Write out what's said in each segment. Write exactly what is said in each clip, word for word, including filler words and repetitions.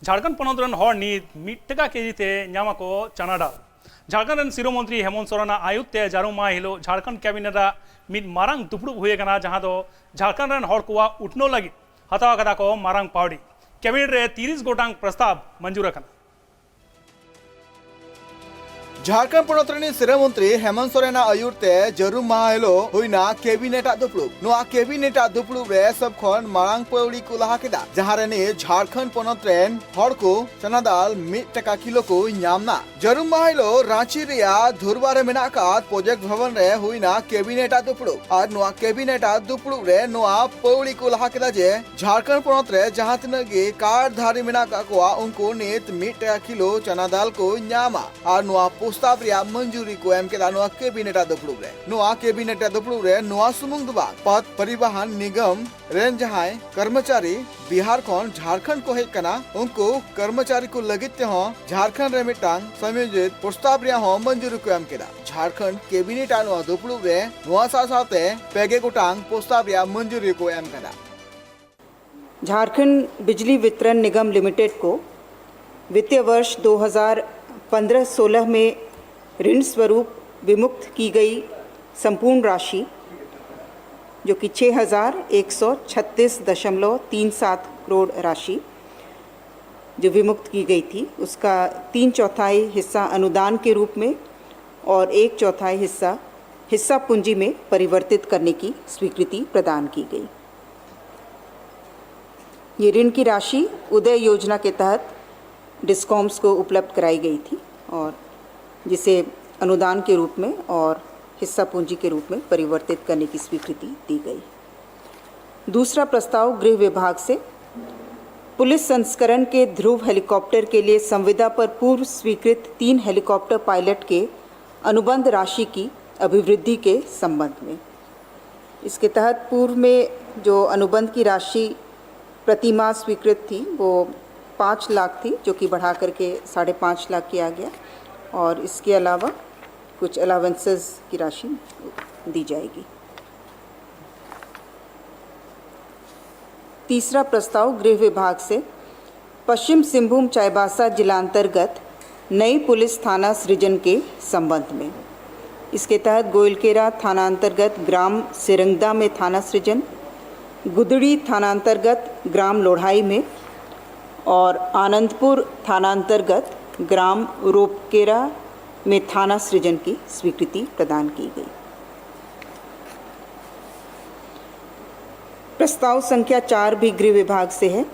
ᱡᱷᱟᱲᱠᱷᱚᱸᱰ ᱯᱚᱱᱚᱛ ᱨᱮᱱ ᱦᱚᱲ ᱱᱤᱛ ᱢᱤᱫ ᱴᱟᱠᱟ ᱠᱮᱡᱤ ᱛᱮ ᱧᱟᱢ ᱟᱠᱚ ᱪᱟᱱᱟ ᱰᱟᱞ᱾ ᱡᱷᱟᱲᱠᱷᱚᱸᱰ ᱨᱮᱱ ᱥᱤᱨᱟᱹ ᱢᱚᱱᱛᱨᱤ ᱦᱮᱢᱚᱱᱛ ᱥᱚᱨᱮᱱᱟᱜ ᱟᱭᱩᱨ ᱛᱮ ᱡᱟᱹᱨᱩᱢ ᱢᱟᱦᱟ ᱦᱤᱞᱳᱜ ᱡᱷᱟᱲᱠᱷᱚᱸᱰ ᱠᱮᱵᱤᱱᱮᱴ ᱟᱜ ᱢᱤᱫ ᱢᱟᱨᱟᱝ ᱫᱩᱯᱲᱩᱵ ᱦᱩᱭ ᱟᱠᱟᱱᱟ, ᱡᱟᱦᱟᱸ ᱫᱚ ᱡᱷᱟᱲᱠᱷᱚᱸᱰ ᱨᱮᱱ ᱦᱚᱲ ᱠᱚᱣᱟᱜ ᱩᱛᱱᱟᱹᱣ ᱞᱟᱹᱜᱤᱫ ᱦᱟᱛᱟᱣ ᱟᱠᱟᱫᱟ ᱠᱚ ᱢᱟᱨᱟᱝ ᱯᱟᱹᱣᱲᱤ᱾ ᱠᱮᱵᱤᱱᱮᱴ ᱨᱮ ᱛᱤᱨᱤᱥ ᱜᱚᱴᱟᱝ ᱯᱨᱚᱥᱛᱟᱵ ᱢᱚᱧᱡᱩᱨ ᱟᱠᱟᱱᱟ᱾ ᱡᱷᱟᱲᱠᱷᱚᱸᱰ ᱯᱚᱱᱚᱛ ᱨᱤᱱᱤᱡ ᱥᱤᱨᱟᱹ ᱢᱚᱱᱛᱨᱤ ᱦᱮᱢᱚᱱᱛ ᱥᱚᱨᱮᱱᱟᱜ ᱟᱹᱭᱩᱨ ᱛᱮ ᱡᱟᱹᱨᱩᱢ ᱢᱟᱦᱟ ᱦᱤᱞᱳᱜ ᱦᱩᱭᱱᱟ ᱠᱮᱵᱤᱱᱮᱴ ᱟᱜ ᱫᱩᱯᱲᱩᱵ᱾ ᱱᱚᱣᱟ ᱠᱮᱵᱤᱱᱮᱴ ᱟᱜ ᱫᱩᱯᱲᱩᱵ ᱨᱮ ᱥᱚᱵ ᱠᱷᱚᱱ ᱢᱟᱲᱟᱝ ᱯᱟᱹᱣᱲᱤ ᱠᱚ ᱞᱟᱦᱟ ᱠᱮᱫᱟ, ᱡᱟᱦᱟᱸ ᱨᱤᱱᱤᱡ ᱡᱷᱟᱲᱠᱷᱚᱸᱰ ᱯᱚᱱᱚᱛ ᱨᱮᱱ ᱦᱚᱲ ᱠᱚ ᱪᱟᱱᱟ ᱫᱟᱞ ᱢᱤᱫ ᱴᱟᱠᱟ ᱠᱤᱞᱳ ᱠᱚ ᱧᱟᱢ ᱱᱟ᱾ ᱡᱟᱹᱨᱩᱢ ᱢᱟᱦᱟ ᱦᱤᱞᱳᱜ ᱨᱟᱸᱪᱤ ᱨᱮᱭᱟᱜ ᱫᱷᱩᱨᱵᱟ ᱨᱮ ᱢᱮᱱᱟᱜ ᱟᱠᱟᱫ ᱯᱨᱚᱡᱮᱠᱴ ᱵᱷᱚᱵᱚᱱ ᱨᱮ ᱦᱩᱭᱱᱟ ᱠᱮᱵᱤᱱᱮᱴ ᱟᱜ ᱫᱩᱯᱲᱩᱵ᱾ ᱟᱨ ᱱᱚᱣᱟ ᱠᱮᱵᱤᱱᱮᱴ ᱟᱜ ᱫᱩᱯᱲᱩᱵ ᱨᱮ ᱱᱚᱣᱟ ᱯᱟᱹᱣᱲᱤ ᱠᱚ ᱞᱟᱦᱟ ᱠᱮᱫᱟ ᱡᱮ ᱡᱷᱟᱲᱠᱷᱚᱸᱰ ᱯᱚᱱᱚᱛ ᱨᱮ ᱡᱟᱦᱟᱸ ᱛᱤᱱᱟᱹᱜ ᱜᱮ ᱠᱟᱨᱰ ᱫᱷᱟᱨᱤ ᱢᱮᱱᱟᱜ ᱟᱠᱟᱫ ᱠᱚᱣᱟ, ᱩᱱᱠᱩ ᱱᱤᱛ ᱢᱤᱫ ᱴᱟᱠᱟ ᱠᱤᱞᱳ ᱪᱟᱱᱟ ᱫᱟᱞ ᱠᱚ ᱧᱟᱢᱟ᱾ ᱟᱨ ᱱᱚᱣᱟ ᱯᱨᱚᱥᱛᱟᱵ ᱨᱮᱭᱟᱜ ᱢᱚᱧᱡᱩᱨᱤ ᱠᱚ ᱮᱢ ᱠᱮᱫᱟ ᱱᱚᱣᱟ ᱠᱮᱵᱤᱱᱮᱴ ᱟᱜ ᱫᱩᱯᱲᱩᱵ ᱨᱮ᱾ ᱱᱚᱣᱟ ᱠᱮᱵᱤᱱᱮᱴ ᱟᱜ ᱫᱩᱯᱲᱩᱵ ᱨᱮ ᱱᱚᱣᱟ ᱥᱩᱢᱩᱝ ᱫᱚ ᱵᱟᱝ, ᱯᱚᱛᱷ ᱯᱚᱨᱤᱵᱚᱦᱚᱱ ᱱᱤᱜᱚᱢ ᱨᱮᱱ ᱡᱟᱦᱟᱸᱭ ᱠᱚᱨᱢᱚᱪᱟᱨᱤ ᱵᱤᱦᱟᱨ ᱠᱷᱚᱱ ᱡᱷᱟᱲᱠᱷᱚᱸᱰ ᱠᱚ ᱦᱮᱡ ᱠᱟᱱᱟ, ᱩᱱᱠᱩ ᱠᱚᱨᱢᱚᱪᱟᱨᱤ ᱠᱚ ᱞᱟᱹᱜᱤᱫ ᱛᱮᱦᱚᱸ ᱡᱷᱟᱲᱠᱷᱚᱸᱰ ᱨᱮ ᱢᱤᱫᱴᱟᱝ ᱥᱚᱢᱭᱳᱡᱤᱛ ᱯᱨᱚᱥᱛᱟᱵ ᱨᱮᱭᱟᱜ ᱦᱚᱸ ᱢᱚᱧᱡᱩᱨᱤ ᱠᱚ ᱮᱢ ᱠᱮᱫᱟ᱾ ᱡᱷᱟᱲᱠᱷᱚᱸᱰ ᱠᱮᱵᱤᱱᱮᱴ ᱟᱜ ᱱᱚᱣᱟ ᱫᱩᱯᱲᱩᱵ ᱨᱮ ᱱᱚᱣᱟ ᱥᱟᱶ ᱥᱟᱶᱛᱮ ᱯᱮ ᱜᱮ ᱜᱚᱴᱟᱝ ᱯᱨᱚᱥᱛᱟᱵ ᱨᱮᱭᱟᱜ ᱢᱚᱧᱡᱩᱨᱤ ᱠᱚ ᱮᱢ ᱠᱟᱫᱟ᱾ झारखंड बिजली वितरण निगम लिमिटेड को वित्तीय वर्ष दो हज़ार पन्द्रह सोलह में ऋण स्वरूप विमुक्त की गई संपूर्ण राशि, जो कि छः हज़ार एक सौ छत्तीस दशमलव तीन सात करोड़ राशि जो विमुक्त की गई थी, उसका तीन चौथाई हिस्सा अनुदान के रूप में और एक चौथाई हिस्सा हिस्सा पूंजी में परिवर्तित करने की स्वीकृति प्रदान की गई। ये ऋण की राशि उदय योजना के तहत डिस्कॉम्स को उपलब्ध कराई गई थी और जिसे अनुदान के रूप में और हिस्सा पूंजी के रूप में परिवर्तित करने की स्वीकृति दी गई। दूसरा प्रस्ताव गृह विभाग से पुलिस संस्करण के ध्रुव हेलीकॉप्टर के लिए संविदा पर पूर्व स्वीकृत तीन हेलीकॉप्टर पायलट के अनुबंध राशि की अभिवृद्धि के संबंध में। इसके तहत पूर्व में जो अनुबंध की राशि प्रति माह स्वीकृत थी, वो पाँच लाख थी, जो कि बढ़ा करके साढ़े पाँच लाख किया गया और इसके अलावा कुछ अलाउंसेस की राशि दी जाएगी। तीसरा प्रस्ताव गृह विभाग से पश्चिम सिंहभूम चाईबासा जिला अंतर्गत नई पुलिस थाना सृजन के संबंध में। इसके तहत गोइलकेरा थाना अंतर्गत ग्राम सिरंगदा में थाना सृजन, गुदड़ी थाना अंतर्गत ग्राम लोढ़ाई में और आनंदपुर थाना अंतर्गत ग्राम रोपकेरा में थाना सृजन की स्वीकृति प्रदान की गई। प्रस्ताव संख्या चार भी गृह विभाग से है।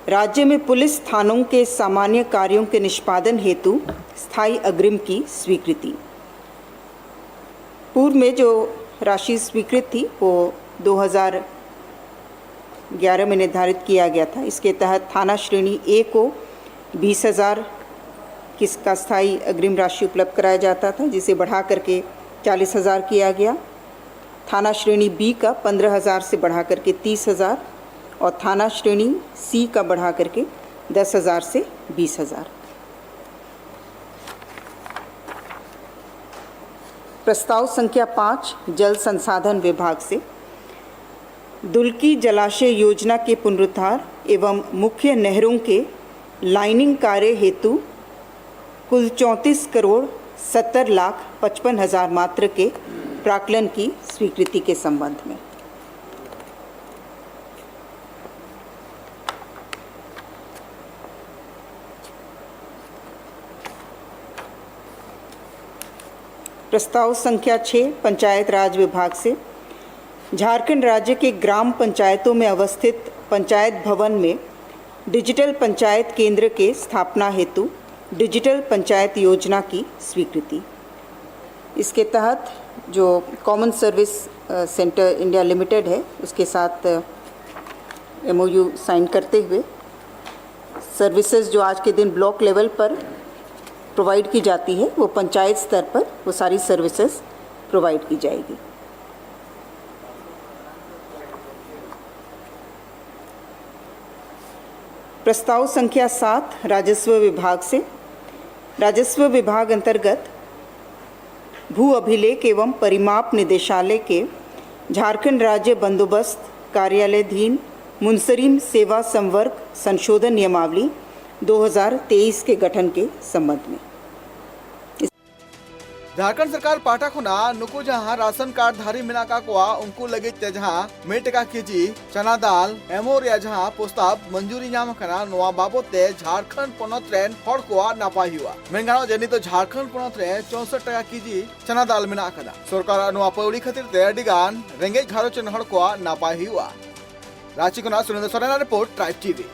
राज्य में पुलिस थानों के सामान्य कार्यों के निष्पादन हेतु स्थायी अग्रिम की स्वीकृति। पूर्व में जो राशि स्वीकृत थी, वो दो हज़ार ग्यारह में निर्धारित किया गया था। इसके तहत थाना श्रेणी ए को बीस हज़ार किस का स्थायी अग्रिम राशि उपलब्ध कराया जाता था, जिसे बढ़ा करके चालीस हज़ार किया गया। थाना श्रेणी बी का पन्द्रह हज़ार से बढ़ा करके तीस हज़ार और थाना श्रेणी सी का बढ़ा करके दस हज़ार से बीस हज़ार। प्रस्ताव संख्या पाँच, जल संसाधन विभाग से। दुलकी जलाशय योजना के पुनरुद्धार एवं मुख्य नहरों के लाइनिंग कार्य हेतु कुल चौंतीस करोड़ सत्तर लाख पचपन हज़ार मात्र के प्राकलन की स्वीकृति के संबंध में। प्रस्ताव संख्या छः, पंचायत राज विभाग से। झारखंड राज्य के ग्राम पंचायतों में अवस्थित पंचायत भवन में डिजिटल पंचायत केंद्र के स्थापना हेतु डिजिटल पंचायत योजना की स्वीकृति। इसके तहत जो कॉमन सर्विस, अ, सेंटर इंडिया लिमिटेड है, उसके साथ एमओयू साइन करते हुए सर्विसेज जो आज के दिन ब्लॉक लेवल पर प्रोवाइड की जाती है, वो पंचायत स्तर पर वो सारी सर्विसेज प्रोवाइड की जाएगी। प्रस्ताव संख्या सात, राजस्व विभाग से। राजस्व विभाग अंतर्गत भू अभिलेख एवं परिमाप निदेशालय के झारखंड राज्य बंदोबस्त कार्यालयाधीन मुंसरीम सेवा संवर्ग संशोधन नियमावली दो हज़ार तेईस के गठन के संबंध में। ᱡᱷᱟᱲᱠᱷᱚᱸᱰ ᱥᱚᱨᱠᱟᱨ ᱯᱟᱦᱴᱟ ᱠᱷᱚᱱᱟᱜ ᱱᱩᱠᱩ ᱡᱟᱦᱟᱸ ᱨᱟᱥᱚᱱ ᱠᱟᱨᱰ ᱫᱷᱟᱨᱤ ᱢᱮᱱᱟᱜ ᱟᱠᱟᱫ ᱠᱚᱣᱟ, ᱩᱱᱠᱩ ᱞᱟᱹᱜᱤᱫ ᱛᱮ ᱡᱟᱦᱟᱸ ᱢᱤᱫ ᱴᱟᱠᱟ ᱠᱮᱡᱤ ᱪᱟᱱᱟ ᱫᱟᱞ ᱮᱢᱚᱜ ᱨᱮᱭᱟᱜ ᱡᱟᱦᱟᱸ ᱯᱨᱚᱥᱛᱟᱵ ᱢᱚᱧᱡᱩᱨᱤ ᱧᱟᱢ ᱟᱠᱟᱱᱟ, ᱱᱚᱣᱟ ᱵᱟᱵᱚᱛ ᱛᱮ ᱡᱷᱟᱲᱠᱷᱚᱸᱰ ᱯᱚᱱᱚᱛ ᱨᱮᱱ ᱦᱚᱲ ᱠᱚᱣᱟᱜ ᱱᱟᱯᱟᱭ ᱦᱩᱭᱩᱜᱼᱟ᱾ ᱢᱮᱱ ᱜᱟᱱᱚᱜᱼᱟ ᱡᱮ ᱱᱤᱛ ᱫᱚ ᱡᱷᱟᱲᱠᱷᱚᱸᱰ ᱯᱚᱱᱚᱛ ᱨᱮ ᱪᱳᱥᱚᱴ ᱴᱟᱠᱟ ᱠᱮᱡᱤ ᱪᱟᱱᱟ ᱫᱟᱞ ᱢᱮᱱᱟᱜ ᱟᱠᱟᱫᱟ᱾ ᱥᱚᱨᱠᱟᱨᱟᱜ ᱱᱚᱣᱟ ᱯᱟᱹᱣᱲᱤ ᱠᱷᱟᱹᱛᱤᱨ ᱛᱮ ᱟᱹᱰᱤ ᱜᱟᱱ ᱨᱮᱸᱜᱮᱡ ᱜᱷᱟᱨᱚᱸᱡᱽ ᱨᱮᱱ ᱦᱚᱲ ᱠᱚᱣᱟᱜ ᱱᱟᱯᱟᱭ ᱦᱩᱭᱩᱜᱼᱟ᱾ ᱨᱟᱸᱪᱤ ᱠᱷᱚᱱᱟᱜ ᱥᱩᱨᱮᱱᱫᱨᱚ ᱥᱚᱨᱮᱱᱟᱜ ᱨᱤᱯᱳᱨᱴ, ᱴᱨᱟᱭᱤᱵᱽ ᱴᱤᱵᱷᱤ᱾